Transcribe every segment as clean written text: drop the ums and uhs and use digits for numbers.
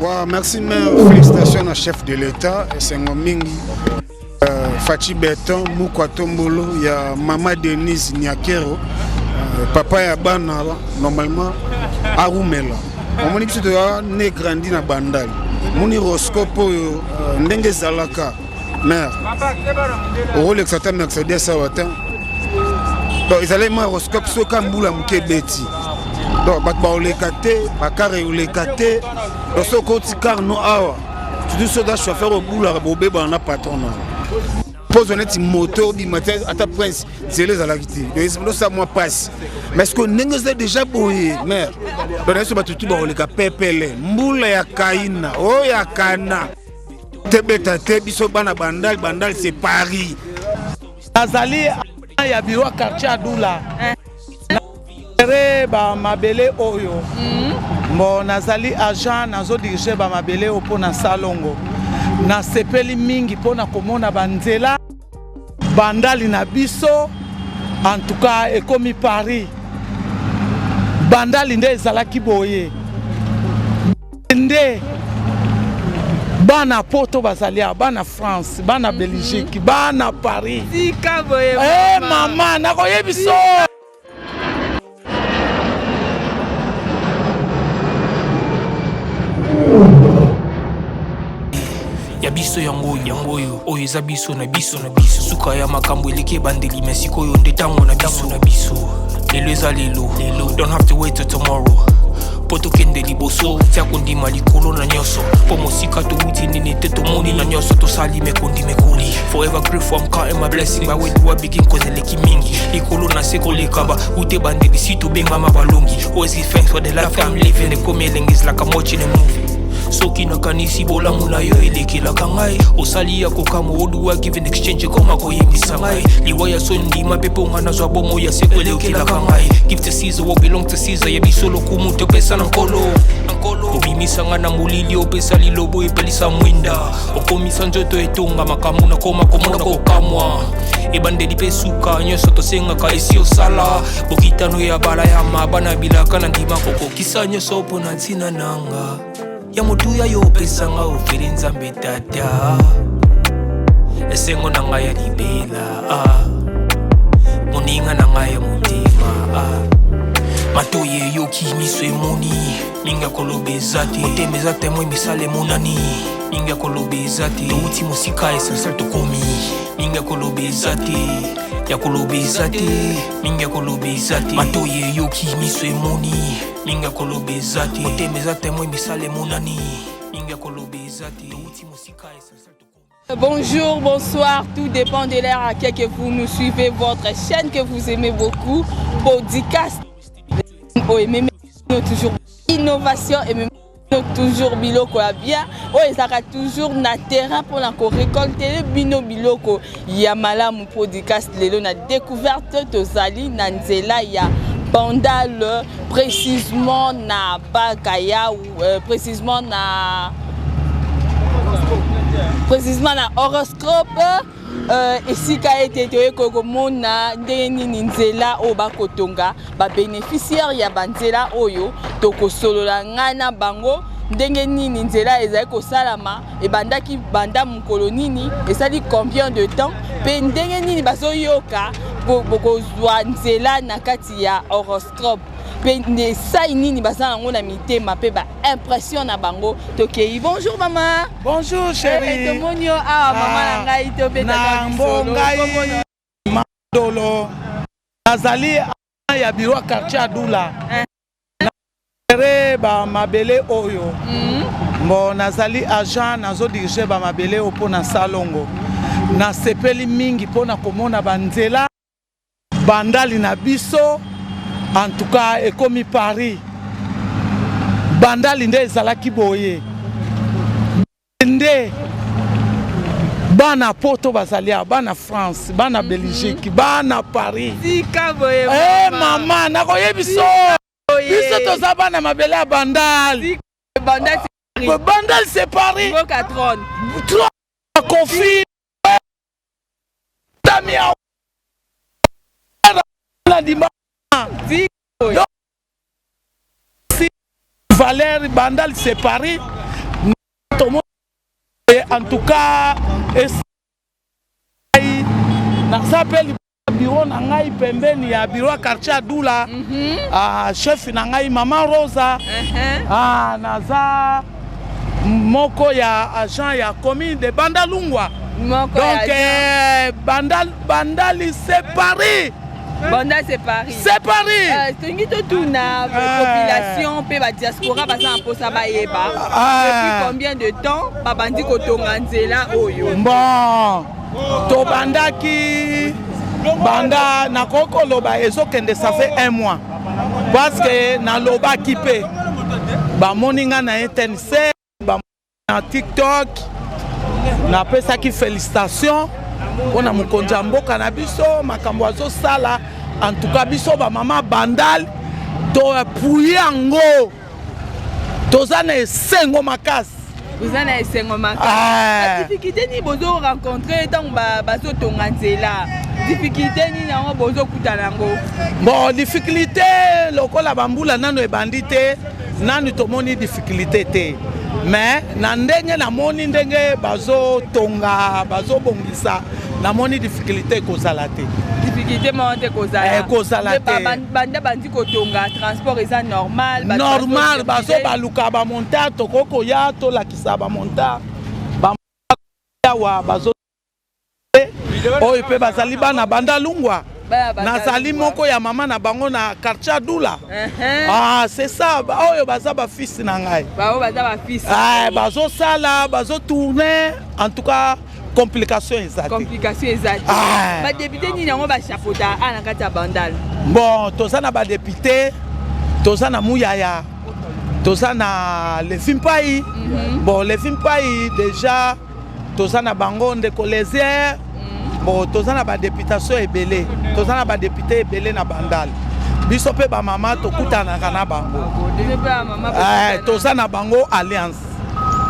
Wow, merci mère, félicitations na chef de l'État esengo mingi Fatshi Beton Mukwa Tombolo ya mama Denise Nyakero papa ya bana normalement arumela omoni biso toya ne grandi na bandali omoni horoscope oyo ndenge ezalaka mère okolekisa ata mercedes awa te donc ezalaki mwa horoscope soki mbula moke ebeti donc bato baoleka te bakare oleka te donc soki okoti car no awa surtout soki oza chauffeur obulaka bobebana na patron na mpo ozwa neti moto obima te ata prince nzela ezalaki te donc ezosala mwa mpasi mais sikoyo ndenge eza déjà boye mare donc na biso bato tu bakoleka pepele mbula ya kaina oyo ya kana tebeta te biso bana bandal bandal c'est Paris. Nazali ya bureau ya quartier Adula na ba mabele oyo bon nazali agent nazo diriger ba mabele oyo mpo na salongo nasepeli mingi mpo na komona banzela bandali na biso en tout cas ekomi Paris bandali nde ezalaki boye nde bana poto bazali awa bana France bana Belgique bana Paris tika boye hey, mama nakoyebiso ya biso yango yango oyo oyo eza biso na biso na biso suka ya makambo eleki ebandeli me sikoyo nde ntango na biso na biso lelo eza lelo lelo don't have to wait till tomorrow mpo tokende liboso tia kondima likolo na nyonso mpo mosika towuti nini te tomoni na nyonso tosali mekondi mekoli forever grateful I'm counting my blessing by where do I begin cause eleki mingi likolo na se koleka ba ute bandeli si tobengama balongi always give thanks for the life I'm living ekomi elengi is like I'm watching a movie soki nakanisi bolamu na yo elekelaka ngai osali ya kokamwa oduwa give in exchange ekoma koyebisa ngai liwa ya soni ndima mpe mpo ngai nazwa bomoi ya seko elekelaka ngai give to Caesar what belong to Caesar ya biso lokumu topesa na nkolo obimisa ngai na molili opesa lilobo epelisa mwinda okomisa nzoto etonga makambo nakoma komona kokamwa ebandeli mpe suka nyonso tosengaka esi osala bokitano ya balayama bana bilaka na ndima kokokisa nyonso mpo na ntina nanga ya motuya yo opesanga ofeli nzambe tata esengo na ngai ya libela ah. moninga na ngai ya motema ah. matoi eyoki miso emoni mingi ya koloba eza te motema eza temwe misala emonani mingi ya koloba eza te touti mosika essentiel tokomi mingi ya koloba eza te ya koloba eza te mingi ya koloba eza te matoi eyoki miso emoni mingi ya koloba eza te motema eza temwe misala emonani mingi ya koloba eza te touti mosika essentiel tokomi Bonjour, bonsoir, tout dépend de l'heure à laquelle que vous nous suivez, votre chaîne que vous aimez beaucoup, podcast. Aimez toujours innovation et même toujours biloko ya bien oyo ezalaka toujours na terrain mpona korécolter bino biloko ya malamu podcast lelo na découverte tozali na nzela ya Bandal précisément na Bakaya précisément na précisément na horoscope esika ete toyei komona ndenge nini nzela oyo bakotonga babénéficiaire ya banzela oyo tokosolola ngai na bango ndenge nini nzela ezali kosalama ebandaki banda mokolo nini esali combien de temps mpe ndenge nini bazoyoka kozwa nzela na kati ya horoscope mpe esai nini baza nango na mitema mpe baimpression na bango tokei bonjour mama bonjour chérie tomoni yo awa mama na ngai tobeta ngai mandolo nazali ya bureau ya quartier Adula na ba mabele oyo bon nazali agent nazo diriger ba mabele oyo mpo na salongo nasepeli mingi mpo na komona banzela bandali na biso en tout cas ekomi Paris bandali nde ezalaki boye nde bana poto bazali awa bana France bana Belgique bana Paris tika boye hey, mama nakoyebiso biso toza bana mabele ya bandali bandal c'est Paris mboka trône trône kofi tamia ndima valeur bandal c'est Paris. En tout cas, esai naza mpe bureau na ngai pembeni ya bureau ya quartier Adula. Ah, chef na ngai Mama Rosa. Ah, naza moko ya agent ya commune de Bandalungwa. Moko Donc ya Bandal, Bandali, c'est Paris. Bandal, c'est Paris. C'est Paris. Tolingi totuna population mpe badiaspora baza na mposa bayeba depuis combien de temps babandi kotonga nzela oyo? Bon, tobandaki banda, nakoki koloba ezokende, ça fait un mois, parce que nalobaki mpe bamoni nga na RTNC, na TikTok, napesaki félicitation mpona mokonzi ya mboka na biso, makambo azosala. En tout cas, biso bamama Bandal toappuyer yango, toza na esengo makasi. Boza na esengo makasi. Badifficulté nini bozo rencontre ntango bazotonga nzela? Difficulté nini yango bozokutana yango? Bon, difficulté, lokola bambula nano ebandi te, nanu tomoni difficulté te, mais na ndenge namoni, ndenge bazotonga, bazobongisa, namoni difficulté ekozala te. Difficulté moko te kozala? Ekozala te. Banda bandi kotonga, transport eza normal? Normal, bazobaluka bamontard, tokoki koya tolakisa bamontard awa bazo oyo mpe bazali bana Bandalungwa. Nazali moko ya mama na bango na quartier Adula. Ah, c'est ça, oyo baza bafils na ngai. Bao baza bafils. Ah, bazosala, bazotourne. En tout cas, complication eza te. Complication eza te. Badéputé nini yango bachapota a na kati ya Bandal? Bon, toza na badéputé, toza na Muyaya, toza na Levi Mpai. Bon, Levi Mpai déjà toza na bango, ndeko Lésière. Bon, toza na badéputation ebele, toza na badéputé ebele na Bandal. Biso mpe bamama tokutanaka na bango. Toza na bango alliance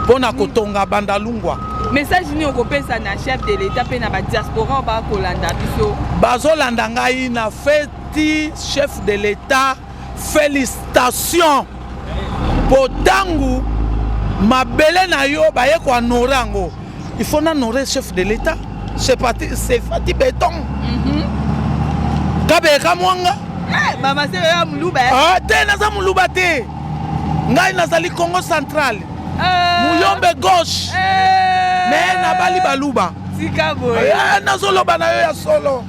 mpo na kotonga Bandalungwa. Message nini okopesa na chef de l'État mpe na badiaspora oyo bakolanda biso? Bazolanda ngai, na feti chef de l'État félicitation, mpo ntango mabele na yo baye kohonorer yango, il faut nahonorer chef de l'État. C'est Fatshi Béton. Kabeka mwanga. Mama se ya Moluba. Ah, te, naza Moluba te. Ngai nazali Congo Central, Muyombe Gauche, mais nabali Baluba. Tika boye. Nazoloba na yo ya solo.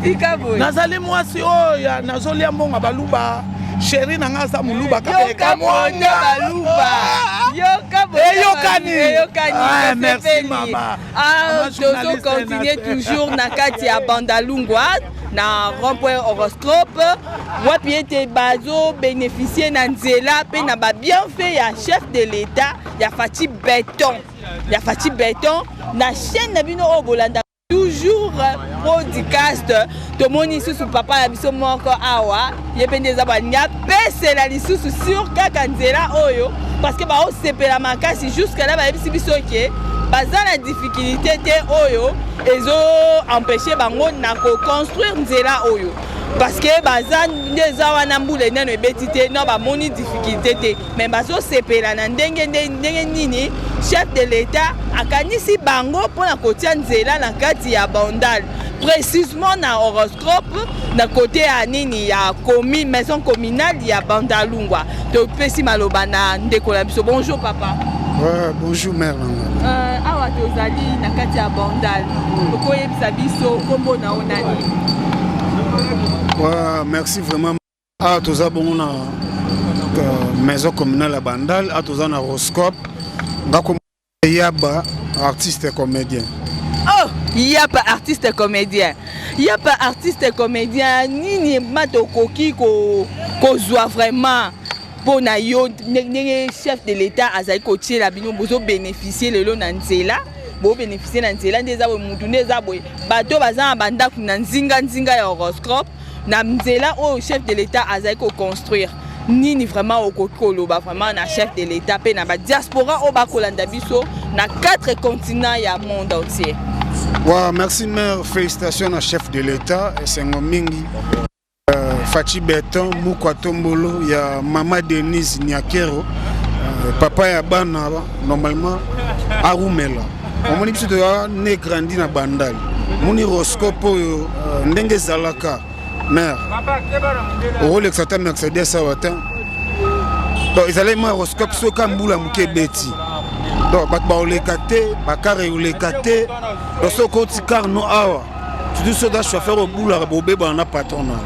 Tika boye. Nazali mwasi oyo nazolia mbongo Baluba. Chéri na nga aza Moluba, Kabeka mwanga. Eyokani. Eyokani. Merci, mama. Tozocontinue toujours na kati ya Bandalungwa, na rond-point Horoscope, wapi ete bazobénéficie na nzela mpe na babienfait ya chef de l'État, ya Fatshi Béton, ya Fatshi Béton. Na chaîne na bino oyo bolanda toujours, podcast, tomoni lisusu papa na biso moko awa, ye mpe nde eza balingi apesela lisusu sur kaka nzela oyo, parce que baosepela makasi. Jusque là bayebisi biso ke baza na difficulté te oyo ezoempêche bango na koconstruire nzela oyo, parce que baza nde eza wana, mbula enano ebeti te, no bamoni difficulté te, mais bazosepela na ndenge ndenge nini chef de l'État akanisi bango mpona kotia nzela na kati ya Bandal, précisément na Horoscope, na côté ya nini ya commune, maison communale ya Bandalungwa. Topesi maloba na ndeko na biso. Bonjour, papa. Ouais, bonjour, mère. Awa tozali na kati ya Bandal, okoyebisa biso nkombo na yo nani? Ouais, merci vraiment. Awa toza bongo na maison communale ya Bandal, awa toza na Horoscope. Nga Yaba, artiste comédien. Oh, Yapa artiste comédien, Yapa artiste comédien, nini ma tokoki kozwa vraiment mpo na yo ndenge chef de l'État azali kotiela bino, bozobénéficie lelo na nzela, bobénéficie na nzela nde eza boye, mutu nde eza boye, bato baza na bandako na nzinga-nzinga ya Horoscope, na nzela oyo chef de l'État azali koconstruire, nini vraiment okoki koloba vraiment na chef de l'État mpe na badiaspora oyo bakolanda biso na quatre continents ya monde entier? Ouais, merci, mère. Félicitations na chef de l'État, esengo mingi. Fatshi Béton Mukwa Tombolo ya mama Denise Niakero, papa ya bana, normalement arumela. Omoni, biso toya né grandi na Bandal. Omoni Roscope oyo, ndenge ezalaka, mare, okolekisa ata Mercedes awa te. Donc ezalaki mwa Roscope, soki mbula moke ebeti, donc bato baoleka te, bacar eoleka te. Donc soki okoti car no awa, surtout soki oza chauffeur, obulaka, bobebana na patron na.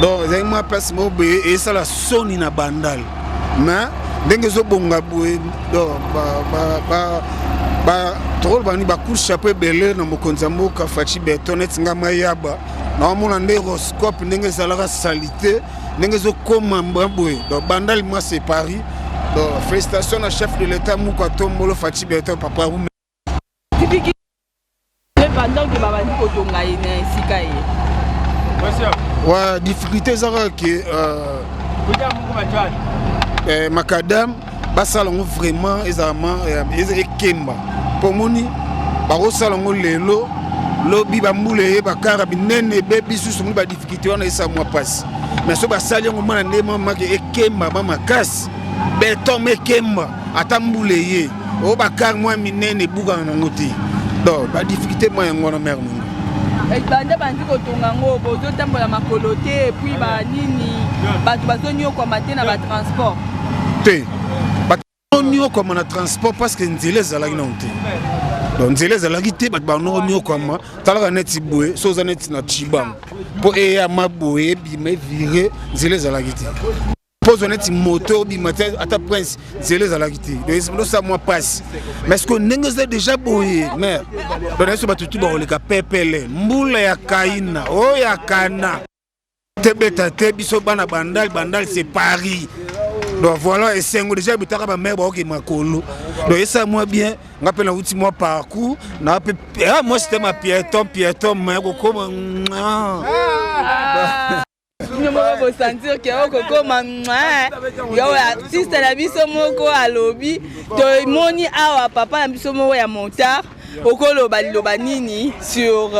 Donc ezalaki mwa place moko boye esala soni na Bandal. Mais ndenge ezobonga boye, donc tokoloba nini? Bacoup chapeau ebele na mokonzi ya mboka Fatshi Béton. Neti nga mayaba, naomona nde Roscope ndenge ezalaka saleté, ndenge ezokóma boye. Donc Bandal mwa c'est Paris. Donc félicitation na chef de l'État moko atombolo, Fatshi Béton, papa Rume. Difficulté pendant que babandi kotonga ye na esika ye? Wa difficulté eza kaka ke macadam basala yango vraiment ezala eza ekemba, mpo omoni bakosala yango lelo, lobi bambula eye, bacar binene ebebi susu. Omoni badifficulté wana esala mwa mpasi. Mais so basali yango mwana nde mwa make ekemba ma makasi, béton ma ekemba, ata mbula eye, oyo bacar mwa minene ebukana nango te. Donc badifficulté mwa yango wana, mare nongo. Banda bandi kotonga yango, bozotambola makolo te, et puis banini, bato bazoniokwama te na batransport? Te, batoniokwama na transport parce que nzela ezalaki nano te. Donc nzela ezalaki te, bato banoniokwama. Talaka neti boye, so oza neti na Cibango, mpo eyama boye, ebima, evire, nzela ezalaki te. Mpo ozwa neti moto obima te, ata prince, nzela ezalaki te. Donc osala mwa mpasi. Mais ce que ndenge eza déjà boye, mare, donc na biso bato tu bakoleka pepele. Mbula ya kaina oyo ya kana tebeta te, biso bana Bandal, Bandal c'est Paris. Donc voilà, esengo déjà ebetaka, bamare baoke makolo. Donc esala mwa bien. Nga mpe nauti mwa parcours na mpe moi c'était ma piéton piéton, mais kokoma. Bino moko bosentir ke okokoma yo. Artiste na biso moko alobi, tomoni awa papa na biso moko ya motard. Okoloba liloba nini sur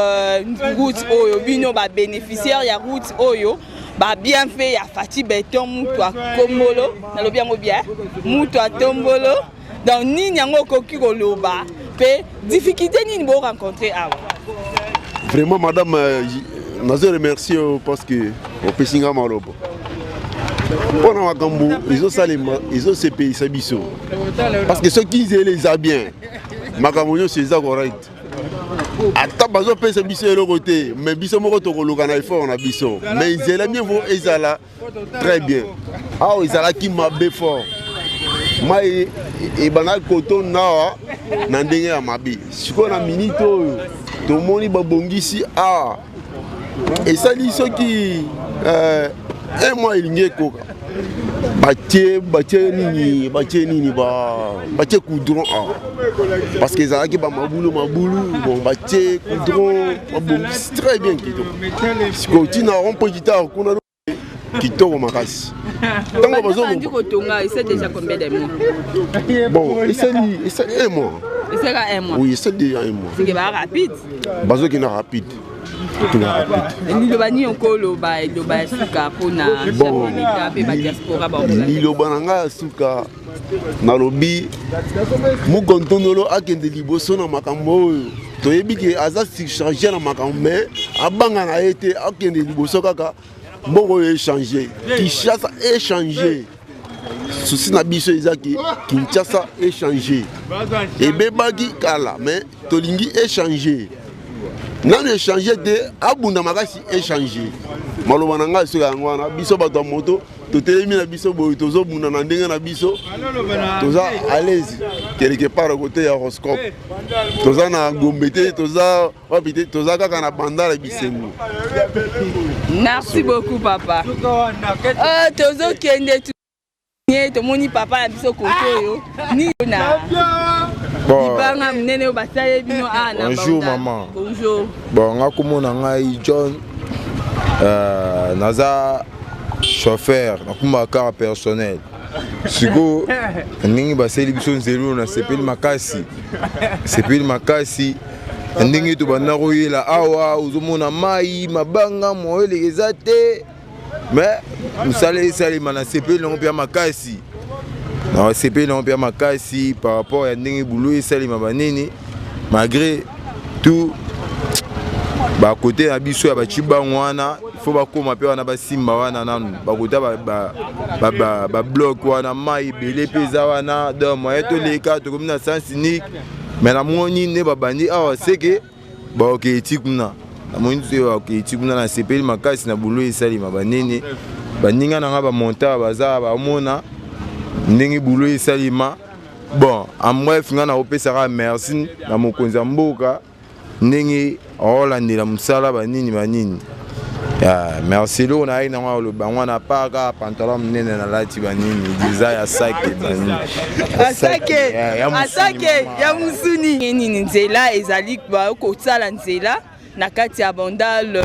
route oyo, bino babénéficiaire ya route oyo, babienfait ya Fatshi Béton, mutu akombolo? Nalobi yango bien, mutu atombolo. Donc nini yango okoki koloba, mpe difficulté nini borencontre awa? Vraiment, madame, nazo remercier yo parce que opesi nga maloba mpo na makambo ezosalema, ezosepelisa biso, parce que soki nzela eza bien, makambo nyonso eza correct. Ata bazopesa biso eloko te, mais biso moko tokoluka na effort na biso. Mais nzela, mieux vaut ezala très bien. Awa ezalaki mabe fort, mai ebandaki kotonda awa na ndenge ya mabe. Sikoyo na minute oyo tomoni babongisi awa, esali soki un mois elingi ekoka, batie nini, batie goudron awa, parce que ezalaki bamabulu mabulu. Bon, batie goudron, babongisi très bien, kitoko. Sikoyo ntina rond-point guitare kuna, kitoko makasi. Ntango bazobandi kotonga, esali déjà combien de mois? Bon, esali un mois. Esalaka un mois? Oui, esali déjà un mois. Sike baa rapide. Bazokenda rapide, kokenda rapide. Liloba nini okoloba, liloba ya suka mpona chef de l'État mpe badiaspora? Liloba na ngai ya suka, nalobi Mukontondolo akende liboso na makambo oyo. Toyebi ke aza surcharge na makambo, mais abanga na ye te, akende liboso kaka. Mbongo oyo echange, Kinshasa echange. Souci na biso eza ke Kinshasa echange. Ebebaki kala, mais tolingi echange. Nanu echange te, abunda makasi, echange. Maloba na ngai soki yango wana. Biso bato ya moto totelemi na biso boye, tozobunda na ndenge na biso, toza à l'aise quelque part côté ya Roscope. Toza na Gombe te, toza wapi te, toza kaka na Bandala bisengo. Merci beaucoup, papa. Tozokende ye, tomoni papa na biso kote oyo nini na libanga monene oyo basali bino awa na. Bonjour, maman. Bonjour. Bon, nga komona ngai John, naza chauffeur, nakumbaka car personnel. Sikoyo ndenge basali biso nzela oyo, nasepeli makasi, sepeli makasi. Ndenge tobanda koyela awa, ozomona mai, mabanga, moyeleka eza te, mais mosala esalema, nasepeli nango mpe makasi, nasepeli nango mpe makasi par rapport ya ndenge bulu esalema banini. Malgré tout, bakote na biso ya bacibango wana, faut bakóma mpe wana, basimba wana nanu bakota babloc wana, mai ebele mpe eza wana. Donc moyen toleka, tokomi na sens unique, mais namoni nde babandi awa, seke baokei ti kuna. Namoni te bakei ti kuna. Nasepeli makasi na bulu esalema. Banene baninga na nga bamontar baza bamona ndenge bulu esalema. Bon, en bref, nga nakopesaka merci na mokonzi ya mboka ndenge aolandela mosala banini banini. Ya, merci. Eloko nayaki nango aloba yango wana, pa kaka pantalon monene nalati, banini eza ya sake banini. Asake asake ya musuni nini. Nzela ezali bakosala nzela na kati ya Bandal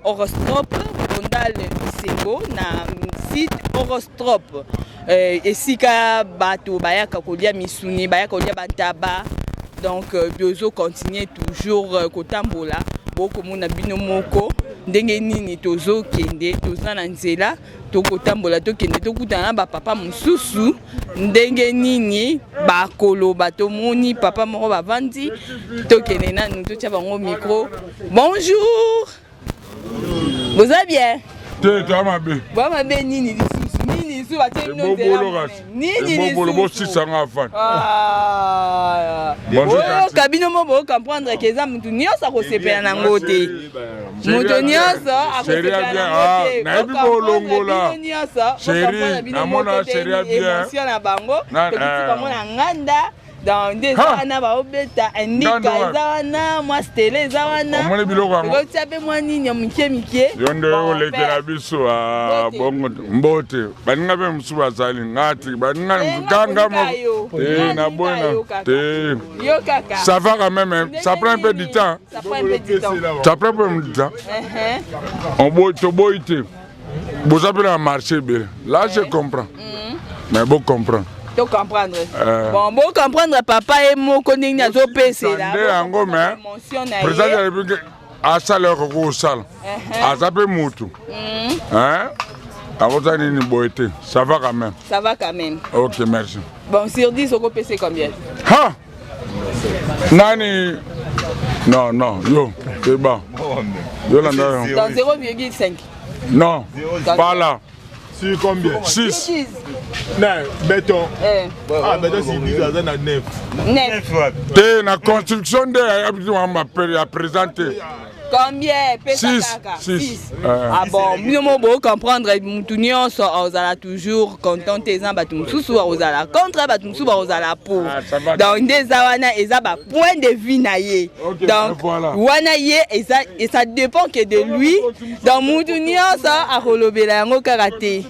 Horoscope, Bandal Bisengo, na site Horoscope, esika bato bayaka kolia misuni, bayaka kolia bantaba. Donc tozocontinue toujours kotambola, bokomona bino moko ndenge nini tozokende. Toza na nzela, tokotambola, tokende tokutana na bapapa mosusu ndenge nini bakoloba. Tomoni papa moko bavandi, tokende nanu totia bango micro. Bonjour, boza bien? Te, toya mabe. Boya mabe nini lisusu? Nini lisusu batie bino nzela? Nini lisusu? Bosisanga afani. Oyoka bino mo bocomprendre ke eza motu nyonso akosepela nango te, moto nyonso akosepela nango te. Nayebi bolongola. Nyonso namona chéri bien, émotion na bango. Tokiti bango na nganda. Donc nde eza wana, baobeta indika, eza wana mwa stele, eza wana. Omoni biloko yango. Otia mpe mwa nini ya mike mike. Yo nde olekela biso bongo. Mbote baninga mpe mosusu bazali ngati baninga kanga te na boyena te. Yo kaka. Ça va quand même, ça prend un peu du temps. Ça prend un peu du temps. Ça prend un peu du temps. On toboyi te, boza mpe na marché ebele là, je comprends, mais bo comprendre. To comprendre. Bon, bo comprendre papa ye moko ndenge azopesela. Nde yango, mais président de la République asala oyo koki kosala, aza mpe mutu akoza nini boye te. Ça va quand même. Ça va quand même. Ok, merci. Bon, sur 10, okopesa combien? Ha, nani? Non, non, yo eba, yolanda yo. Dans 0,5? Non, pas là. Sur combien? 6. Non, béton. Eh. Ah, béton, c'est 10, aza na 9. 9. Te, na construction nde ya présente. Combien pesa? Kaka 6. Ah bon, bino mo bocomprendre, mutu nyonso ozala toujours content te. Eza bato mosusu akozala contre, bato mosusu bakozala pour. Donc nde eza wana, eza bapoint de vue na ye. Donc wana ye eza, et ça dépend que de lui. Donc mutu nyonso akolobela yango kaka te.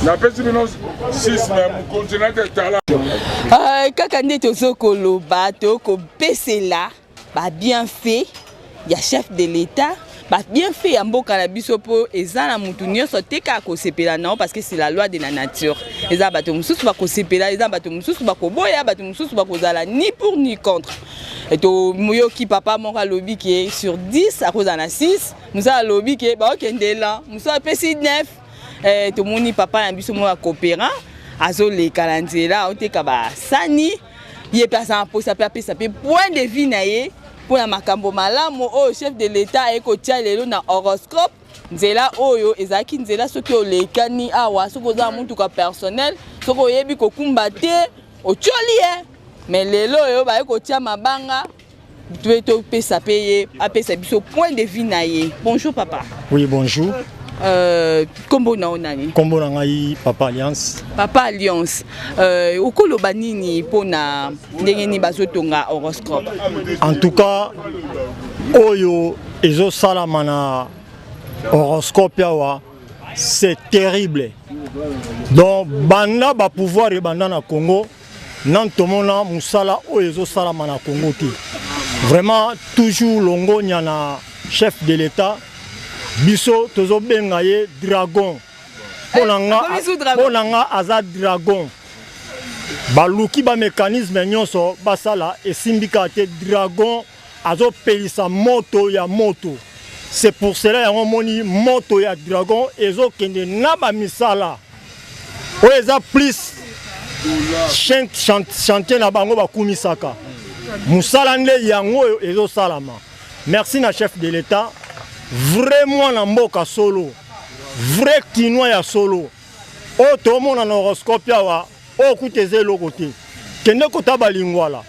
Napesi bino 6, mais mokonzi nate tala. Kaka nde tozokoloba, tokopesela babienfait ya chef de l'État, babienfait ya mboka na biso, mpo eza na mutu nyonso te kaka kosepela nango, parce que c'est la loi de la nature. Eza bato mosusu bakosepela, eza bato mosusu bakoboya, bato mosusu bakozala ni pour ni contre. Toyoki papa moko alobi ke sur 10 akozala na 6, mosusu alobi ke baokendela, mosusu apesi 9. Tomoni papa na biso moko ya coopérant azoleka na nzela, aoteka basani. Ye mpe aza na mposa mpe apesa mpe point de vue na ye mpona makambo malamu oyo chef de l'État aye kotia lelo na Horoscope. Nzela oyo ezalaki nzela, soki olekani awa, soki oza na mutuka personnel, soki oyebi kokumba te, otioli ye. Mais lelo oyo baye kotia mabanga, toye topesa mpe ye apesa biso point de vue na ye. Bonjour papa. Oui, bonjour. Nkombo na yo nani? Nkombo na ngai Papa Alliance. Papa Alliance, okoloba nini mpona ndenge nini bazotonga Horoscope? En tout cas, oyo ezosalama na Horoscope awa, c'est terrible. Donc banda bapouvoir ebanda na Congo, nanu tomona mosala oyo ezosalama na Congo te. Vraiment, toujours longonya na chef de l'État. Biso tozobenga ye dragon. Mpo na nga aza dragon. Baluki bamécanisme nyonso basala, esimbi kaka te. Dragon azopelisa moto ya moto. C'est pour cela yango omoni moto ya dragon ezokende na bamisala oyo eza plus chantier na bango bakumisaka. Mosala nde yango oyo ezosalama. Merci na chef de l'Etat, vrai mwana mboka solo, vrai kinois ya solo. Oyo tomona na horoscope awa, oyo kutu eza eloko te. Kende kota balingwala,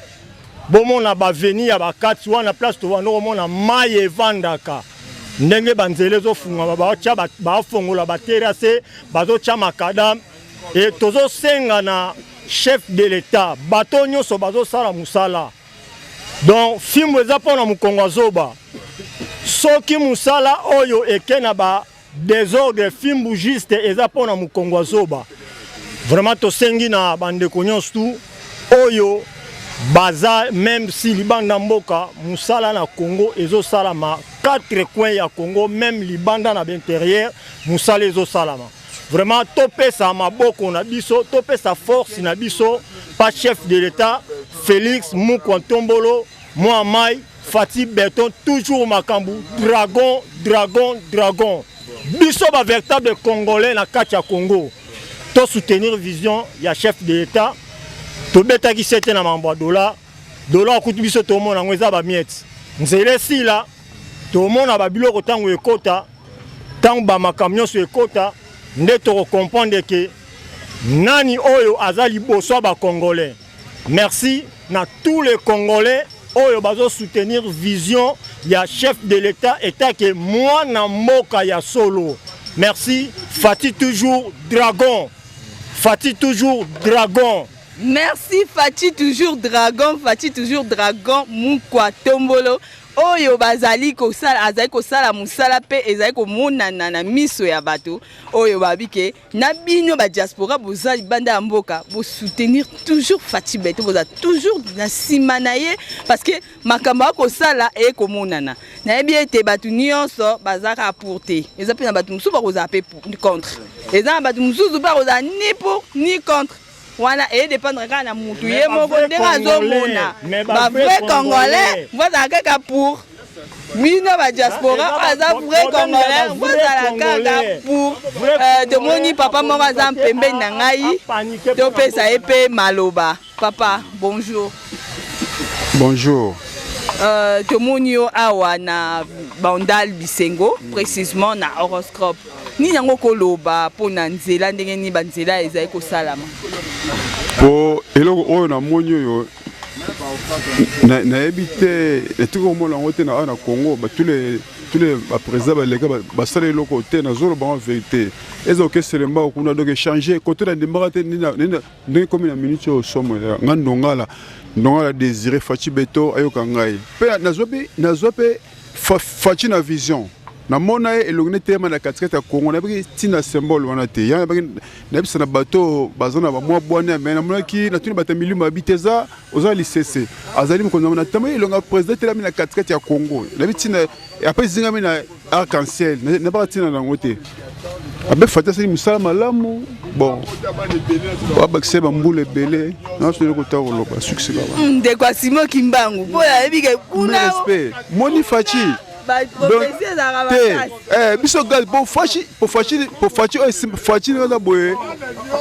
bomona baveni ya bakati wana place tobanda komona mai evandaka ndenge banzela ezofungwama, baotya bafongola baterase, bazotya makadam. E tozosenga na chef de l'Etat, bato nyonso bazosala mosala. Donc fimbo eza mpo na mokongo ya zoba. Soki mosala oyo eke na ba desordre, fimbu juste eza mpo na mokongo ya zoba. Vraiment tosengi na bandeko nyonso tu oyo baza même si libanda mboka, mosala na Congo ezosalama quatre coins ya Congo, même libanda na intérieur mosala ezosalama. Vraiment topesa maboko na biso, topesa force na biso pa chef de l'État Félix Mukwa Ntombolo mwa mai Fatih Beton, toujours makambu dragon dragon dragon. Biso ba véritable congolais na kati ya Congo to soutenir vision ya chef de l'État. Tobetaki sete na mambo ya dollar dollar, okuti biso tomona yango eza ba miettes. Nzela esila, tomona babiloko ntango ekota, ntango bamakambo nyonso ekota nde tokocomprendre ke nani oyo aza liboso ya bacongolais. Merci na tous les Congolais oyo bazosoutenir vision ya chef de l'État etake mwana mboka ya solo. Merci Fatih, toujours dragon. Fatih, toujours dragon. Merci Fatih, toujours dragon. Fatih, toujours dragon. Mukwa Tombolo oyo bazali kosala, azali kosala mosala mpe ezali komonana na miso ya bato oyo babi ke na bino badiaspora boza libanda ya mboka, bosoutenir toujours Fatih Beton, boza toujours na nsima na ye parce que makambo akosala eyekomonana. Nayebi ete bato nyonso baza kaka pour te, eza mpe na bato mosusu bakozala mpe contre, eza na bato mosusu mpe bakozala ni pour ni contre. Wana eyedépendre kaka na mutu ye moko ndenge azomona. Bavrai congolais bozala kaka pour, bino badiaspora oyo aza vrai congolais bozala kaka pour. Tomoni papa moko aza pembeni na ngai, topesa ye mpe maloba. Papa, bonjour. Bonjour. Tomoni yo awa na Bandal Bisengo, précisément na Horoscope. Nini yango koloba mpona nzela, ndenge nini banzela ezali kosalama? Po eloko oyo namoni oyo, nayebi te, etiki komona yango te na awa na Congo. Tous les baprésident baleka basala eloko te. Nazoloba ngo vérité, eza okesele mbako kuna. Donc échange kote na ndembaka te ndenge komi na minute oyo. Somo nga Ndongala, Ndongala Désiré. Fatih Beto ayoka ngai mpe nazwa mpe Fatih na vision. Namona ye elongi neteyema na katikati ya Kongo. Nayebaki ntina symbole wana te. Yango nayebaki nayebisa na bato baza na bamwa bwana, me namonaki natuni bato ya milimo yabi te eza oza lisese azali mokonzi. Na natambaki elongi ya président etelami na katikati ya Kongo. Nayebi ntina apres ezingami na arc en ciel, nayebaka ntina nango te. Abe Fatih asali mosala malamu. Bon, babakisa bambula ebele nyonso eloko ta koloba succès kaka. Ndeko Asimo Kimbangu mpo ayebi ke kuna respect moni Fatih te. Biso gaz po Fatih, po Fatih, po Fatih oyo, Fatih aza boye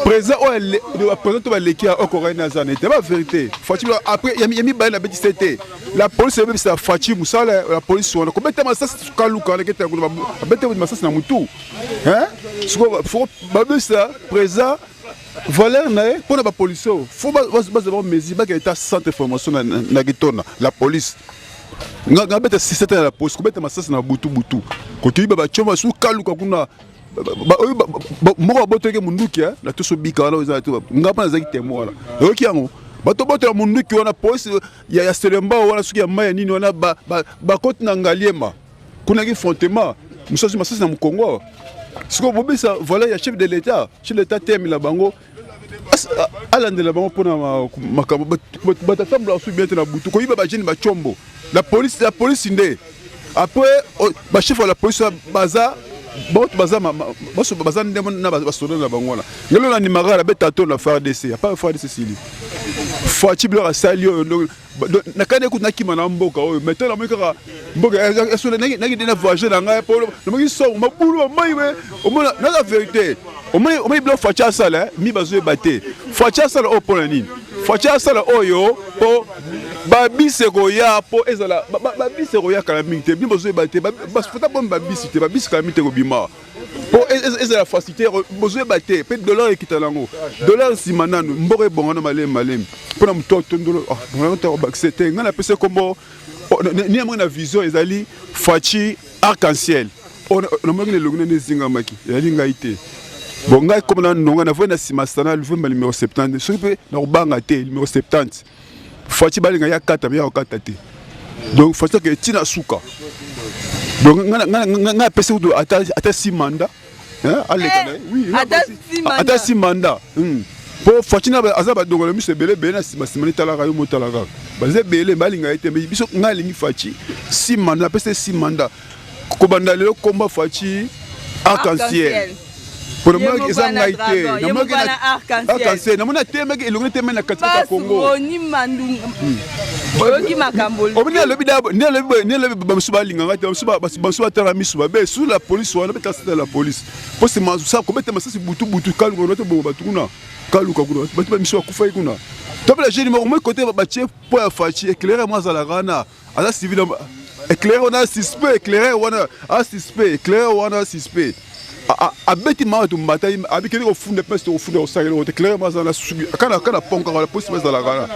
président oyo, président to baleki ya okokani naza na ete ba vérité. Fatih après ya mibale nabetisi te. La police ebebisa Fatih mosala. La police wana kobeta masasi kaluka wana kete kuna babeta masasi na mutu. Sikoyo fo babebisa président valeur na ye mpona bapolisi oyo, fo bazwa bango mesure, bakende ta centre formation na Kitona. La police nga beta sisete na la police kobeta masasi na butu butu, kotoyiba bacoma su kaluka kuna. Moko abotoki munduki na toso bika wana eza nga mpo nazalaki témoin wana. Oyoki yango, bato botola munduki wana, polisi ya Selembao wana, soki ya mai ya nini wana, bakoti na Ngaliema kunaki frontement mosusu masasi na mokongo awa. Sikoyo bobisa valeur ya chef de l'État. Chef de l'État temela bango, alandela bango mpona makambo bato atambolaka su bien te na butu, koyiba bajeunes bacombo. La police, la police nde après bachef ya la police baza bato baza baso baza nde na basoda na bango wana. Ngelo nandimaka nabeta to na FARDC apart FARDC sili Fatih biloko asali oyo. Nakani ekuti nakima na mboka oyo, mais to namoni kaka mboka naki nde na voyage na ngai mpo namoni songo mabulu bamai. We omona naza vérité, omoni biloko Fatih asala mi bazoyeba te. Fatih asala oyo mpona nini? Fatshi asala oyo mpo babisi ekoya mpo ezala babisi ekoya kala mingi te, bino bozoyeba te, fata bomi babisi te, babisi kala mingi te kobima mpo ezala facilité, bozoyeba te mpe dollar ekita nango dollar nsima nanu mboka ebonga na malemi malemi mpo na moto atondolo bakise te. Ngai napesi kombo ni yango na vision ezali Fatshi arc-en-ciel. Namonaki na elongi nani ezingamaki, ezali ngai te. Bon, ngai koma na nonga navoi na nsima sana luvemba numéro 70, soki mpe nakobanga te numéro 70. Fatshi balinga ya kata me ya kokata te, donc Fatshi ake ntina suka. Donc ngai apesi kutu ata si mandat aleka na ye, oui, ata si mandat mpo Fatshi aza badongola miso ebele ebele na nsima nsima netalaka yo motala kaka baza ebele balinga ye te. Mais biso ngai alingi Fatshi si mandat, apesi si mandat kobanda lelo komba Fatshi arc-en-ciel. Mpo namonaki eza ngai te, namonaki arc-en-ciel, namoni atemaki elongi eteme na katikati ya Congo. Oyoki makambo. Omoni alobi nde alobi nde alobi bamosusu balinganga te, bamosusu batala miso mabe sur la police wana betala sata la police mpo sima sa kobeta masasi butu butu kaluka kuna tobongo bato kuna kaluka kuna bato bamisu bakufaki kuna topela jeune moko moi kote batie mpo ya Fatshi éclaireur mo azalaka wana aza civil éclaireur wana suspect, éclaireur wana a suspect, éclaireur wana suspect abeti maa bato mbata abikeli kofunda mpe kofunda kosakela kote éclaireur mo aza na suki kana kana ponkaka la polisi bazalaka wana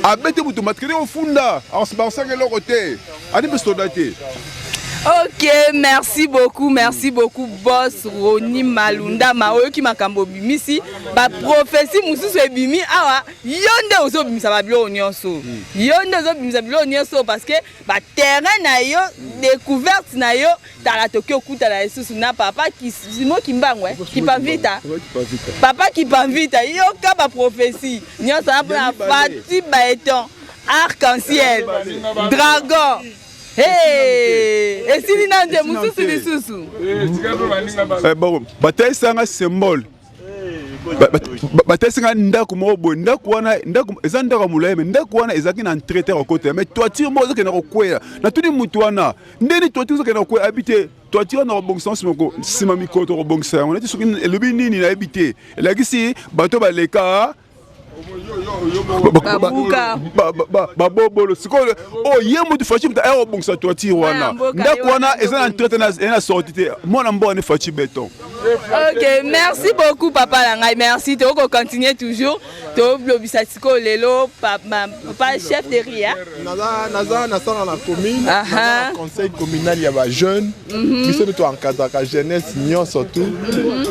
abeti moto mbata kende kofunda basaka eloko te ani mpe soda te. Ok, merci beaucoup, merci beaucoup, boss Roni Malundama. Oyoki makambo obimisi, ba prophétie mosusu ebimi awa, yo nde ozobimisa ba biloko nyonso. Yo nde ozobimisa biloko nyonso parce que ba terrain na yo, découverte na yo, tala toki okutana lisusu na papa Simo Kimbangu, eh? Kipavita. Papa Kipavita, yoka ba prophétie. Nyonso wana mpona Fatshi Béton, arc-en-ciel, dragon. Hey, esili na nde mosusu lisusu. Bon, batalisanga symbole, batalisanga ndako moko boye. Ndako wana ndako eza ndako ya molai, mais ndako wana ezalaki na entrée te kokota, mais toiture moko ezokende kokwea. Natuni mutu wana ndeni toiture ezokende kokwea, abi te toiture wana kobongisa nsima mikolo tokobongisa yango. Neti soki elobi nini nayebi te, elakisi bato baleka babobolo. Sikoyo oyo ye motu Fatshi moto aya kobongisa toiture wana, ndako wana eza na entrée te, eza na sortie te. Mwana mboka ne Fatshi Béton. Ok, merci beaucoup papa na ngai, merci. Toko continuer toujours, tolobisa sikoyo lelo papa chef de ria. Naza nasala na commune, naza na conseil communal ya bajeune. Biso nde toencadraka jeunesse nyonso tu.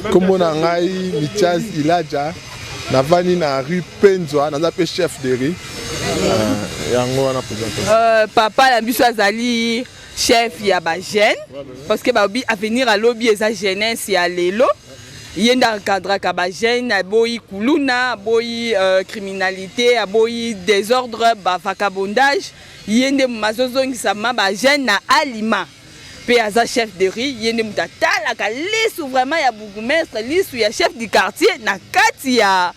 Nkombo na ngai Mitiaz Ilaja, navandi na rue Penzwa, naza mpe chef de rue. Yango wana présentation. Papa na biso azali chef ya bajeune parce que balobi avenir alobi eza jeunesse ya lelo. Ye nde encadraka bajeune, aboyi kuluna, aboyi criminalité, aboyi désordre, bavagabondage. Ye nde azozongisa ma bajeune na alima mpe aza chef de rue. Ye nde moto atalaka lisu vraiment ya bourgmestre, lisu ya chef du quartier na kati ya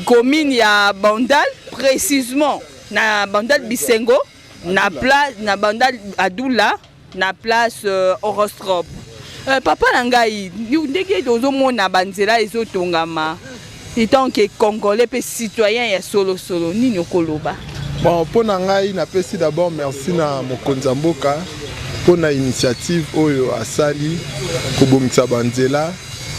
commune ya Bandal, précisément na Bandal Bisengo, na place na Bandal Adula, na place Horoscope. Papa na ngai, ndenge tozomona banzela ezotongama, etant que Congolais mpe citoyen ya solosolo, nini okoloba? Bon, mpo na ngai napesi d'abord merci na mokonzi ya mboka mpo na initiative oyo asali kobongisa banzela,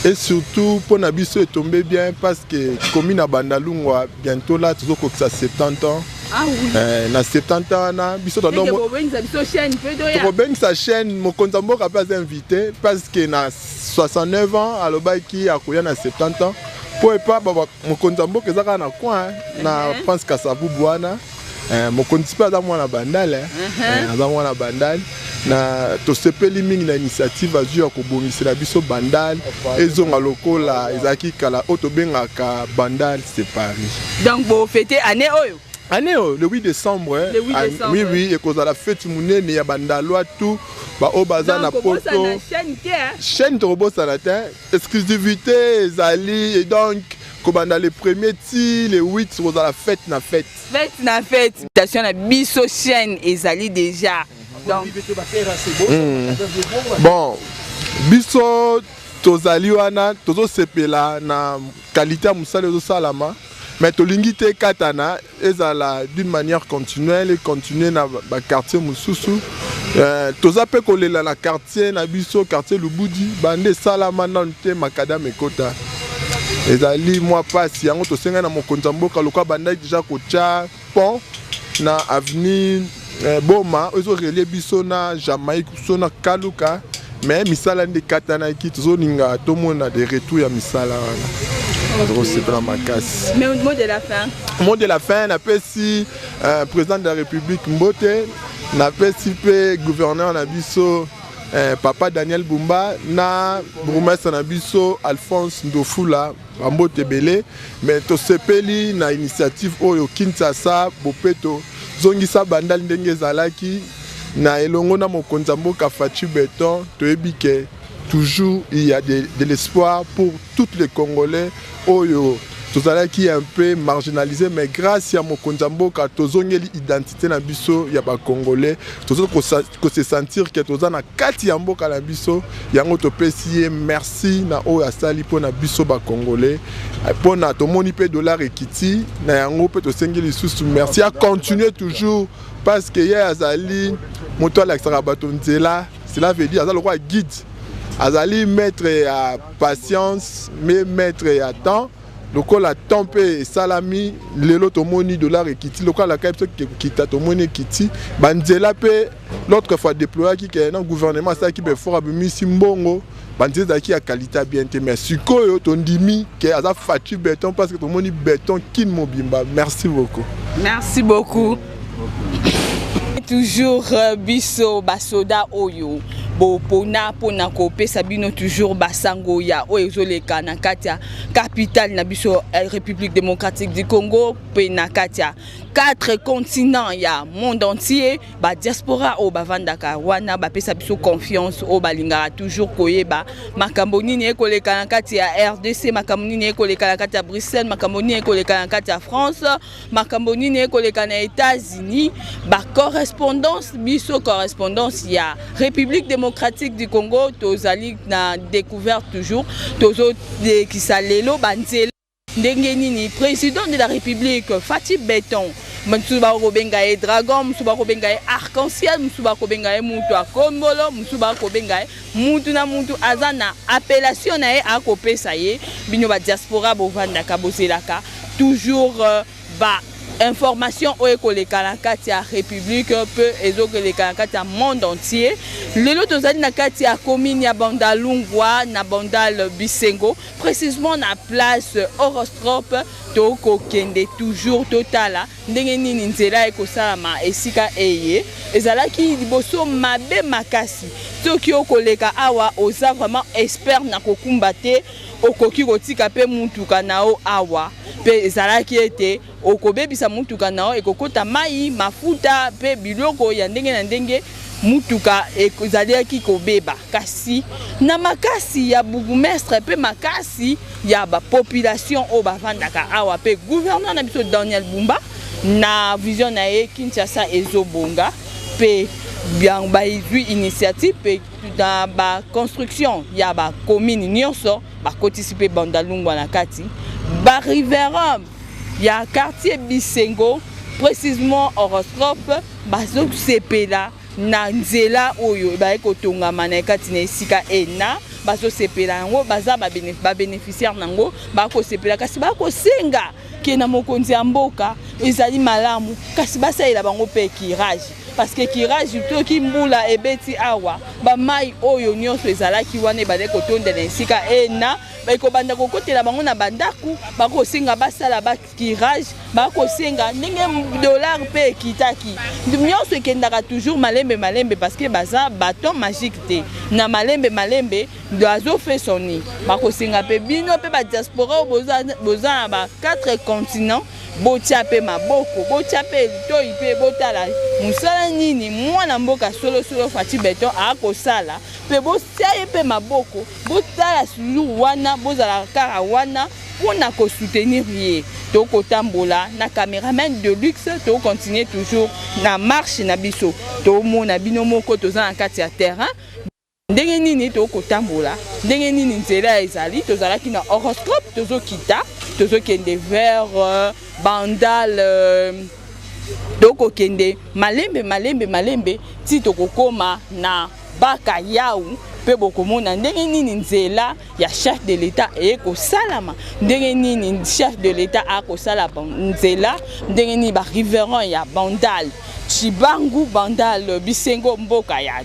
et surtout mpo na biso etombe bien parce que commune ya Bandalungwa bientôt là tozokokisa 70 ans. Ah oui. Na 70 ans wana biso tobengisa biso chaîne mpe toya. Tokobengisa chaîne, mokonzi ya mboka mpe aza invité parce que na 69 ans alobaki akoya na 70 ans mpo epa mokonzi ya mboka eza kaka na coin na Prince Kasavubu wana. Mokonzi mpe aza mwana Bandale, aza mwana Bandale. Na tosepeli mingi na initiative azwi ya kobongisela biso Bandal ezonga lokola ezalaki kala, oyo tobengaka Bandal c'est Paris. Donc bofêter année oyo? Année oyo, le 8 décembre. Le 8 décembre. Oui, ekozala fête monene ya Bandalwa tout baoyo baza na poto. Chaîne tokobosana te, exclusivité ezali. Et donc kobanda le premier ti le 8 kozala fête na fête. Fête na fête. Station na biso chaîne ezali déjà, donc Bon, biso tozali wana, tozosepela na qualité ya mosala ezosalama. Mais tolingi te ekatana, ezala d'une manière continuelle, econtinue na baquartier mosusu. Toza mpe kolela na quartier na biso, quartier Lubudi, bande esalama nanu te, macadam ekota, ezali mwa mpasi. Yango tosengai na mokonzi ya mboka, lokola bandaki deja kotya pont na avenue Boma oyo ezorelier biso na Jamaïque, so na Kaluka, mais misala nde ekatanaki. Tozolinga tomona de retour ya misala wana, tokosepela makasi. Mais mot de la fin? Mot de la fin, napesi président de la République mbote, napesi mpe gouverneur na biso papa Daniel Bumba na bourgmestre na biso Alphonse Ndofula bambote ebele. Mais tosepeli na initiative oyo Kinshasa bopeto, zongisa Bandali ndenge ezalaki na elongo na mokonzi ya mboka Fatshi Béton. Toyebi ke toujours il y a de l'espoir pour tous les Congolais oyo tozalaki un peu marginalisé, mais grâce ya mokonzi ya mboka tozongeli identité na biso ya Bacongolais, tozo kose sentir ke toza na kati ya mboka na biso. Yango topesi ye merci na oyo asali mpona biso Bacongolais, mpona tomoni mpe dollar ekiti na yango mpe tosengi lisusu merci, acontinue toujours, parce que ye azali moto alakisaka bato nzela. Cela veut dire aza lokola guide, azali maître ya patience, mais maître ya temps. Lokola temps mpe esalami, lelo tomoni dollar ekiti, lokola alaka biso ekokita, tomoni ekiti. Banzela mpe, l'autre fois déployaki ke na gouvernement asalaki baeffort, abimisi mbongo, banzela ezalaki ya qualité bien te, mais sikoyo tondimi ke aza Fatshi Béton, parce que tomoni béton Kin mobimba. Merci beaucoup. Merci beaucoup. Toujours biso basoda oyo bopona mpona kopesa bino toujours basango ya oyo ezoleka na kati ya capitale na biso, République démocratique du Congo, mpe na kati ya quatre continents ya monde entier. Badiaspora oyo bavandaka wana bapesa biso confiance, oyo balingaka toujours koyeba makambo nini ekoleka na kati ya RDC, makambo nini ekoleka na kati ya Bruxelles, makambo nini ekoleka na kati ya France, makambo nini ekoleka na États-Unis. Bacorrespondance, biso correspondance ya République démocratique du Congo, tozali na découverte toujours. Tozolekisa lelo banzela ndenge nini président de la République Fatshi Béton, mosusu bakobenga ye dragon, mosusu bakobenga ye arc-en-ciel, mosusu bakobenga ye mutu akombolo, mosusu bakobenga ye mutu na mutu aza na appellation na ye akopesa ye. Bino badiaspora bovandaka, bozelaka toujours ba information oyo ekoleka na kati ya république mpe ezokoleka na kati ya monde entier. Lelo tozali na kati ya commune ya Bandalungwa, na Bandal Bisengo, précisément na place Horoscope. Tokokende toujours totala ndenge nini nzela ekosalama. Esika eye ezalaki liboso mabe makasi. Soki okoleka awa, oza vraiment expert na kokumba te, okoki kotika mpe mutuka na yo awa, mpe ezalaki ete okobebisa mutuka na yo, ekokota mai, mafuta mpe biloko ya ndenge na ndenge, mutuka ezalaki kobeba. Kasi na makasi ya bourgmestre mpe makasi ya bapopulation oyo bavandaka awa mpe gouverneur na biso Daniel Bumba na vision na ye Kinshasa ezobonga, mpe bazwi initiative mpe na baconstruction ya bacommune nyonso, bakotisi mpe Bandalungwa na kati. Bariverain ya quartier Bisengo, précisément Horoscope, bazosepela na nzela oyo baye kotongama na kati na esika ena. Bazosepela yango, baza babénéficiaire nango, bakosepela. Kasi bakosenga ke na mokonzi ya mboka, ezali malamu, kasi basalela bango mpe curage, parce que curage, soki mbula ebeti awa, bamai oyo nyonso ezalaki wana ebandaki kotonda na esika ena, ekobanda kokotela bango na bandako. Bakosenga basala bacurage, bakosenga ndenge dollar mpe ekitaki, nyonso ekendaka toujours malembe malembe, parce que baza baton magique te. Na malembe malembe azofesoni. Bakosenga mpe bino mpe badiaspora oyo boza na ba quatre continent, botia mpe maboko, botia mpe litoi mpe botala mosala nini mwana mboka solosolo Fatshi Béton akosala, mpe botia ye mpe maboko. Botala toujours wana, bozala kaka wana mpona kosoutenir ye. Tokotambola na caméraman de luxe, tokontinue toujours na marche na biso. Tomona bino moko, toza na kati ya terrain ndenge nini tokotambola, ndenge nini nzela ezali. Tozalaki na Horoscope, tozokita. Tozokende vers euh, Bandal euh, tokokende malembe malembe malembe ti tokokoma na Baka Yau mpe bokomona ndenge nini nzela ya chef de l'etat eye kosalama, ndenge nini chef de l'etat akosala nzela, ndenge nini ba riverains ya Bandal, Tshibangu, Bandal, Bisengo, mboka ya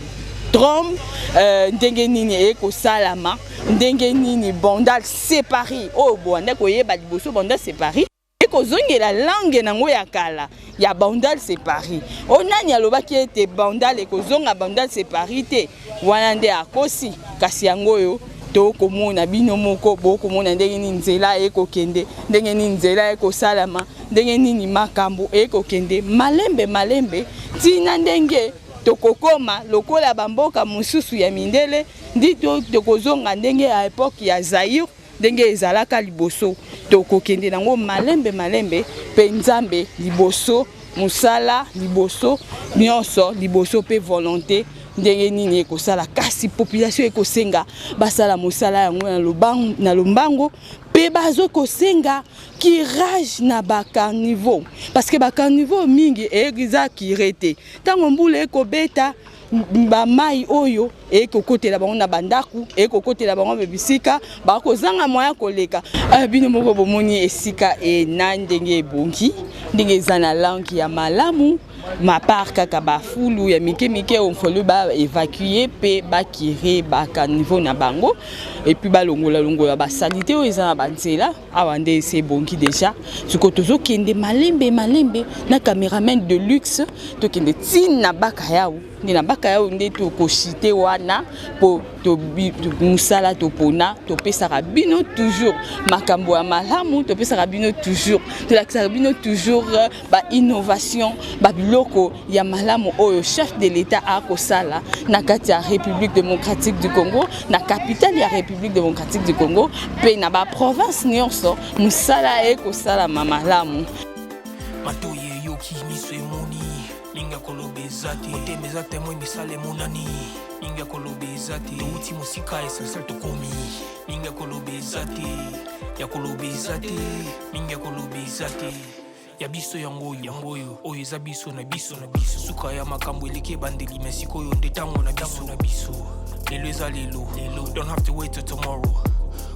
Trump, euh, ndenge nini eye kosalama, ndenge nini Bandal séparé oyo bowanda koyeba liboso Bandal séparé ekozongela langue nango ya kala ya Bandal c'est Paris. O nani alobaki ete Bandal ekozonga Bandal c'est Paris te, wana nde akosi. Kasi yango oyo tokomona bino moko bokomona ndenge nini nzela ekokende, ndenge nini nzela ekosalama, ndenge nini makambo ekokende malembe malembe ntina ndenge tokokoma lokola bamboka mosusu ya mindele, ndi tokozonga ndenge ya epoque ya Zaïre ndenge ezalaka liboso. Tokokende nango malembe malembe mpe Nzambe liboso, mosala liboso, nyonso liboso mpe volonté ndenge nini ekosala. Kasi population ekosenga basala mosala yango na lombango mpe bazokosenga curage na bacaniveau, parce que bacaniveau mingi eza curé te. Ntango mbula ekobeta, bamai oyo ekokotela bango na bandako, ekokotela bango na bisika bakozanga moya koleka. Bino moko bomoni esika e na ndenge ebongi, ndenge eza na langue ya malamu, mapart kaka bafulu ya mike mike omfolu baévacue mpe bacurer bacaniveau na bango et puis balongola-longola basaleté oyo eza na banzela. Awa nde esi ebongi déjà. Sikoyo tozokende malembe malembe na cameraman de luxe, tokende ntina Baka Yau. Nde na Baka Yau nde tokoshite wana mpo mosala topona. Topesaka bino toujours makambo ya malamu, topesaka bino toujours, tolakisaka bino toujours bainnovation, babiloko ya malamu oyo chef de l'État akosala na kati ya République démocratique du Congo, na capitale ya République démocratique du Congo mpe na baprovince nyonso. Mosala ekosalama malamu. Matoyi eyoki, miso emoni, mingi ya koloba eza te. Motema eza témoin, misala emonani, mingi ya koloba eza te. Touti mosika, essentiel tokomi, mingi ya koloba eza te, ya koloba eza te, mingi ya koloba eza te. Ya biso yango oyo, yango oyo, oyo eza biso na biso na biso. Suka ya makambo eleki ebandeli, me sikoyo nde ntango na biso na biso. Lelo eza lelo lelo, don't have to wait till tomorrow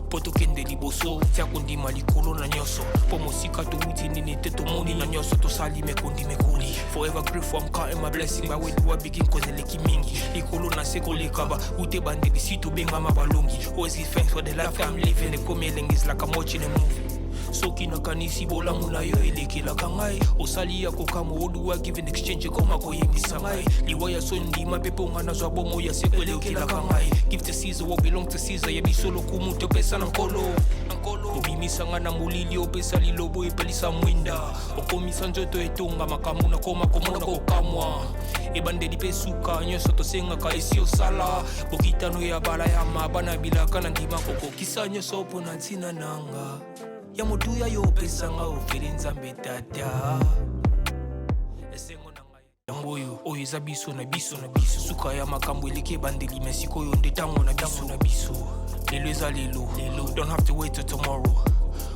mpo tokende liboso. Tia kondima likolo na nyonso, mpo mosika towuti nini te tomoni na nyonso tosali mekondi mekoli. Forever grateful, I'm counting my blessing. But where do I begin? Cause eleki mingi, likolo na se koleka ba ute bandeli si tobengama balongi. Always give thanks for the life I'm living. Ekomi elengi, is like I'm watching a movie. Soki nakanisi bolamu na yo elekelaka ngai, osali ya kokamwa. Oduwa give in exchange, ekoma koyembisa ngai liwa ya so ndima mpe mpo nga nazwa bomo ya seko elekelaka ngai. Give to Caesar what belong to Caesar. Ya biso lokumu topesa na Nkolo. Obimisa nga na molili, opesa lilobo, epelisa mwinda, okomisa nzoto etonga makambo nakoma komona kokamwa. Ebandeli mpe suka, nyonso tosengaka esi osala. Bokitano ya bala ya mabana bilaka na ndima kokokisa nyonso mpo na ntina nanga ya motuya yo opesanga ofeli Nzambe Tata. Esengo na ngai yango oyo, oyo eza biso na biso na biso. Suka ya makambo eleki ebandeli, me sikoyo nde ntango na biso na biso. Lelo eza lelo lelo, don't have to wait till tomorrow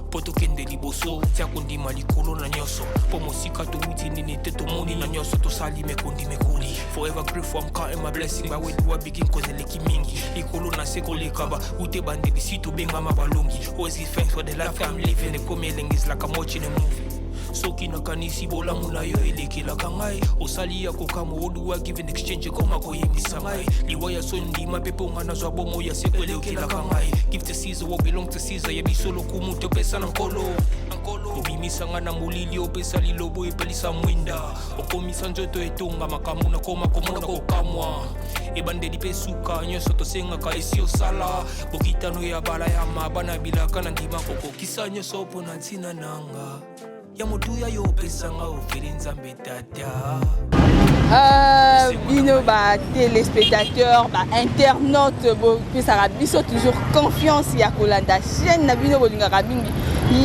mpo tokende liboso. Tia kondima likolo na nyonso, mpo mosika towuti nini te tomoni na nyonso tosali mekondi mekoli. Forever grateful, I'm counting my blessing. But where do I begin? Cause eleki mingi, likolo na se koleka ba ute bandeli si tobengama balongi. Always give thanks for the life I'm living. Ekomi elengi, is like I'm watching a movie. Soki nakanisi bolamu na yo elekelaka ngai, osali ya kokamwa. Oduwa give in exchange, ekoma koyembisa ngai liwa ya so ndima mpe mpo nga nazwa bomo ya seko elekelaka ngai. Give to Caesar what belong to Caesar. Ya biso lokumu topesa na Nkolo. Obimisa nga na molili, opesa lilobo, epelisa mwinda, okomisa nzoto etonga makambo nakoma komona kokamwa. Ebandeli mpe suka, nyonso tosengaka esi osala. Bokitano ya bala ya mabana bilaka na ndima kokokisa nyonso mpo na ntina nanga ya motuya yo opesanga ofeli Nzambe Tata. Bino batéléspectateur, bainternaute, bopesaka biso toujours confiance ya kolanda chaîne na bino bolingaka mingi,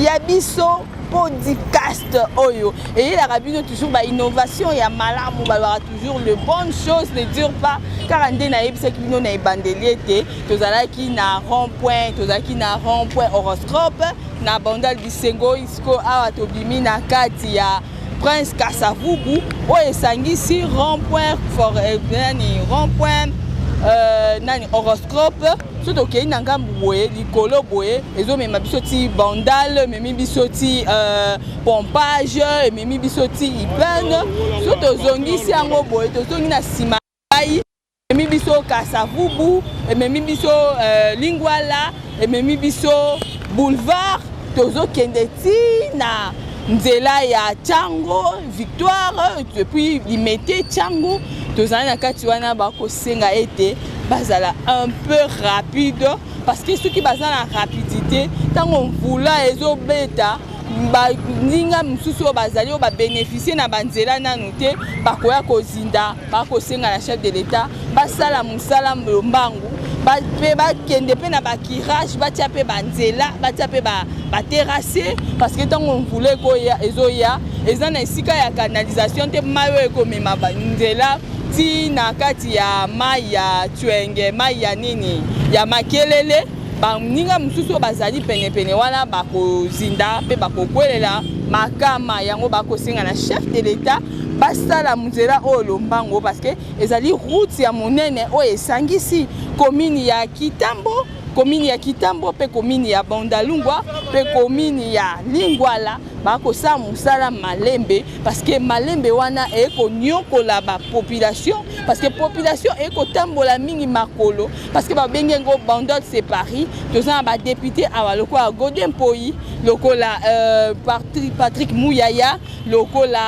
ya biso podcast oyo eyelaka bino toujours bainnovation ya malamu. Balobaka toujours, le bonne chose ne dure pas. Kaka nde nayebisaki bino na ebandeli ete tozalaki na rond point, tozalaki na rond point Horoscope. na Bandal Bisengo. Sikoyo awa tobimi na kati ya Prince Kasavubu oyo esangisi rond point for eh, nani rond point euh, nani horoscope. So tokei na ngambu boye likolo boye ezomema biso ti Bandal, ememi biso ti euh, pompage, ememi biso ti Ipene. So tozongisi yango boye, tozongi na nsima ngai, ememi biso Kasavubu, ememi biso euh, Lingwala, ememi biso boulevard, tozokende ti na nzela ya Tshangu Victoire et puis Limete Tshangu. Tozali na kati wana, bakosenga ete bazala un peu rapide parce que soki baza na rapidité, ntango mvula ezobeta, baninga mosusu oyo bazali oyo babénéficie na banzela nanu te bakoya kozinda. Bakosenga na chef de l'État basala mosala lombangu mpe bakende mpe na bacurage, batia mpe banzela, batia mpe baterrasse parce que ntango mvula ekoya ezoya, eza na esika ya canalisation te. Mai oyo ekomema nzela ti na kati ya mai ya Twenge, mai ya nini ya Makelele, baninga mosusu oyo bazali penepene wana bakozinda mpe bakokwelela makama. Yango bakosenga na chef de l'État basala nzela oyo lombango parce que ezali route ya monene oyo esangisi commune ya Kitambo, commune ya Kitambo mpe commune ya Bandalungwa mpe commune ya Lingwala. Bakosala mosala malembe parce que malembe wana ekonyokola bapopulation parce que population ekotambola mingi makolo parce que babengi yango Bandal c'est Paris. Toza na badéputé awa lokola Godé Mpoyi, lokola Patrick Muyaya, lokola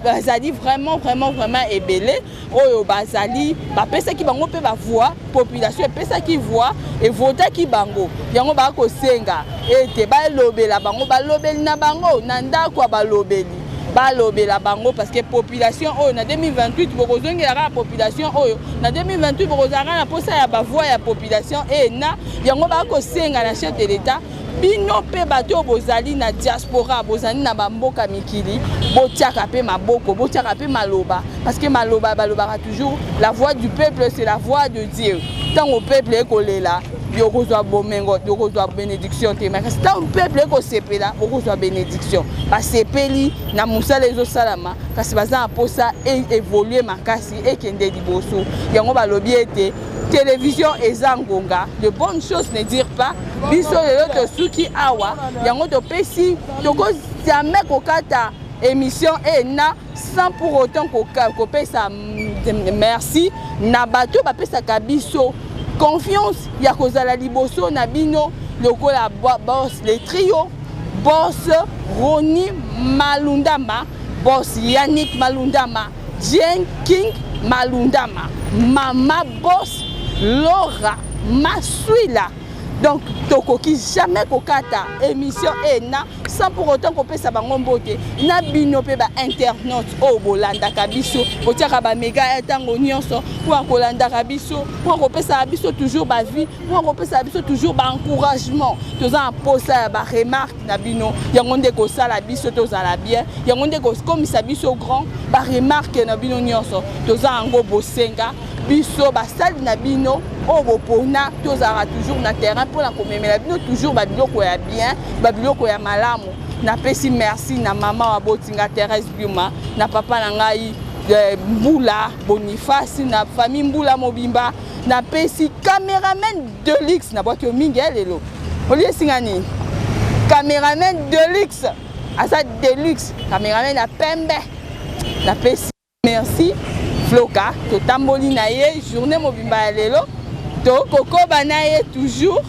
bazali vraiment vraiment vraiment ebele oyo bazali bapesaki bango mpe bavoix, population epesaki voix, evotaki bango. Yango bakosenga ete balobela bango, balobeli na bango na ndako ya balobeli, balobela bango parce que population oyo na 2028 bokozongela kaka population oyo na 2028 bokozala kaka na posa ya bavoix ya population. E na yango bakosenga na chef de l'État, bino mpe bato oyo bozali na diaspora, bozali na bamboka mikili, botiaka mpe maboko, botiaka mpe maloba parce que maloba balobaka toujours, la voix du peuple, c'est la voix de Dieu. Ntango peuple ekolela, okozwa bomengo, okozwa bénédiction te, mais kasi ntango peuple ekosepela, okozwa bénédiction. Basepeli na mosala ezosalama kasi baza na mposa évolue makasi, ekende liboso. Yango balobi ete télévision eza ngonga, de bonnes choses ne dure pas. Biso lelo tosuki awa. Yango topesi, tokozame kokata émission e na sans pour autant kopesa merci na bato bapesaka biso confiance ya kozala liboso na bino, lokola boss le trio, boss Roni Malundama, boss Yannick Malundama, Jane King Malundama, mama boss Laura Maswila. Donc tokoki jamais kokata émission e na sans pour autant kopesa bango mbote. Na bino mpe bainternaute oyo bolandaka biso, botiaka baméga ya ntango nyonso mpona kolandaka biso, mpona kopesaka biso toujours bavues, mpona kopesaka biso toujours baencouragement. Toza na posa ya baremarque na bino. Yango nde kosala biso tozala bien, yango nde kokomisa biso grand. Baremarque na bino nyonso toza yango bosenga. Biso basali na bino oyo bopona, tozalaka toujours na terrain mpona komemela bino toujours babiloko ya bien, babiloko ya malamu. Napesi merci na mama wa botinga Thérèse Biuma, na papa na ngai Mbula Boniface, na famille Mbula mobimba. Napesi cameraman de luxe na bwaki yo mingi ya lelo oliesinga nini, cameraman de luxe, aza de luxe, cameraman ya pembe. Napesi merci Floka. Totamboli na ye journée mobimba ya lelo, tokokoba na ye toujours.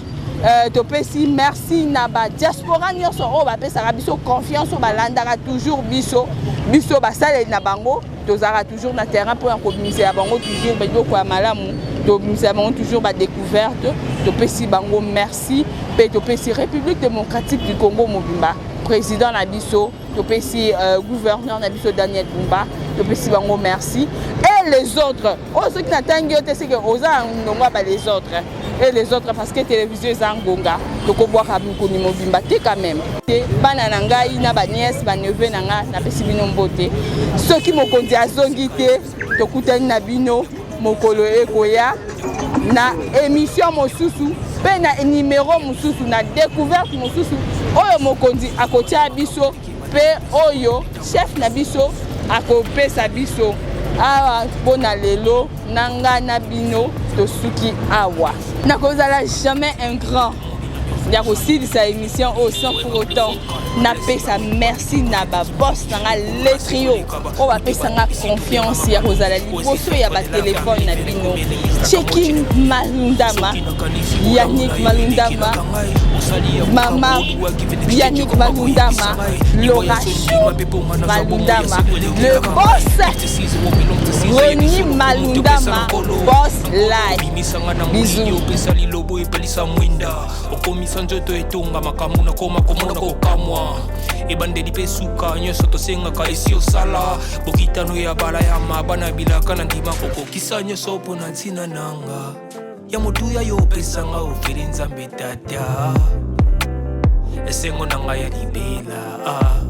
Topesi merci na badiaspora nyonso oyo bapesaka biso confiance, oyo balandaka toujours biso. Biso basaleli na bango, tozalaka toujours na terrain mpona kobimisela bango toujours biloko ya malamu, tobimisela bango toujours badécouverte. Topesi bango merci mpe topesi République démocratique du Congo mobimba, président na biso, topesi gouverneur na biso Daniel Bumba, topesi bango merci. Et les autres oyo soki natangi yo te, seke oza na ndongo ya ba les autres et les autres parce que télévision eza ngonga, tokobwaka mikoni mobimba te quand même te. Bana na ngai na banièce, baneveu na ngai, napesi bino mbote. Soki mokonzi azongi te, tokutani na bino mokolo ekoya na émission mosusu mpe na numéro mosusu, na découverte mosusu. Oyo mokonzi akotia biso mpe oyo chef na biso akopesa biso awa mpo na lelo na ngai na bino tosuki awa. Nakozala jamais un grand ya kosilisa émission oyo sans pour autant napesa merci na baboss na nga le trio oyo bapesa nga confiance ya kozala liboso ya batelefone na bino. Chekin Malundama, Yannick Malundama, mama Yannick Malundama, Laura Chou Malundama, le boss Rony Malundama, boss live. Bisous. Opesa lilobo epelisa mwinda, okomisa nzoto etonga makambo, nakoma komona kokamwa ebandeli mpe suka nyonso tosengaka esi osala bokitano ya bala ya mabana bilaka na ndima kokokisa nyonso mpo na ntina nanga ya motuya yo opesanga ofeli Nzambe tata, esengo na ngai ya libela ah.